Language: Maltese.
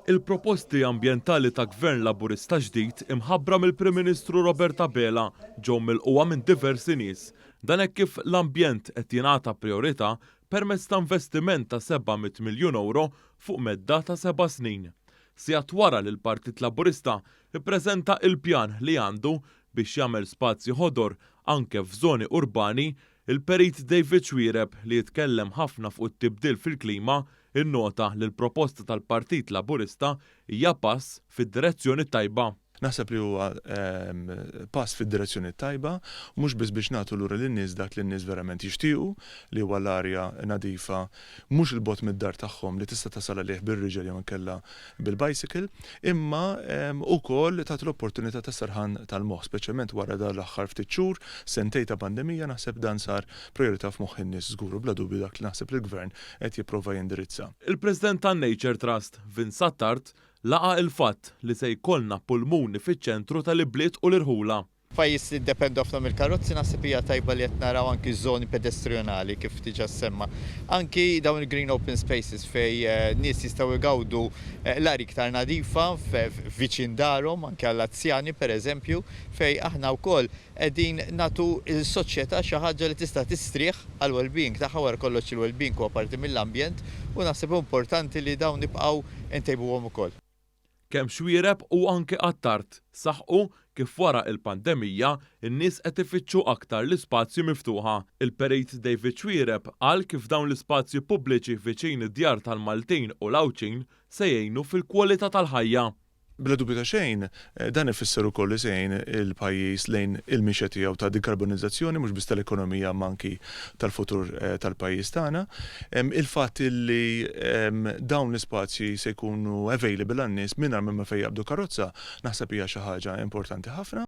Il-proposti ambjentali ta' Gvern Laburista ġdid imħabbra mill-Prim Ministru Robert Abela ġew milqugħa minn diversi nies. Dan hekk kif l-ambjent qed jingħata prijorità permezz ta' investiment ta' 700 miljun ewro fuq medda ta' 7 snin. Sigħat wara li l-Partit Laburista ippreżenta il-pjan li għandu biex jagħmel spazji ħodor anke f'żoni urbani, il-Perit David Xuereb, li jitkellem ħafna fuq it-tibdil fil-klima, innota li l-proposta tal-Partit Laburista hija pass fid-direzzjoni tajba. Naħseb li huwa pass fid-direzzjoni tajba, mhux biss biex nagħtu lura lin-nies dak li n-nies verament jixtiequ, li huwa l-arja nadifa, mhux 'il bogħod mid-dar tagħhom li tista' tasal għalih bir-riġel jew inkella bil-bicycle, imma ukoll tagħti l-opportunità ta' serħan tal-moħħ, speċjalment wara dan l-aħħar ftit xhur, sentejn ta' pandemija, naħseb dan sar priorità f'moħħ in-nies żgur u bla dubju dak li naħseb li l-gvern qed jipprova jindirizza. Il-President tan-Nature Trust, Vince Attard, laqa il-fatt li se jkollna pulmuni fiċ-ċentru tal-ibliet u l-irħula. Pajjiż li ddependu ħafna mill-karozzi, naħseb hija tajba li qed naraw anki żoni pedestrionali kif diġà semma. Anki dawn il-green open spaces fejn nies jistgħu jgawdu l-arja iktar nadifa viċin darhom, anki għall-anzjani pereżempju, fejn aħna wkoll qegħdin nagħtu l-soċjetà xi ħaġa li tista' tistrieħ għal well-being tagħha. Wara kollox, il-well-being huwa parti mill-ambjent u naħseb importanti li dawn nibqgħu ntejbuhom ukoll. Kemm Xuereb u anke Attard saħqu kif wara il-pandemija in-nies qed ifittxu aktar l-ispazju miftuħa. Il-Perit David Xuereb qal kif dawn l-ispazji pubbliċi viċin id-djar tal-Maltin u l-Għawdxin se jgħinu fil-kwalità tal-ħajja. Bla dubju ta' xejn, dan ifisser ukoll li se jgħin il-pajjiż lejn il-mixja tiegħu ta' dekarbonizzazzjoni, mhux biss tal-ekonomija ma anki tal-futur tal-pajjiż tagħna. Il-fatt li dawn l-ispazji se jkunu available għan-nies mingħajr ma fejn jaqbdu karozza, naħseb hija xi ħaġa importanti ħafna.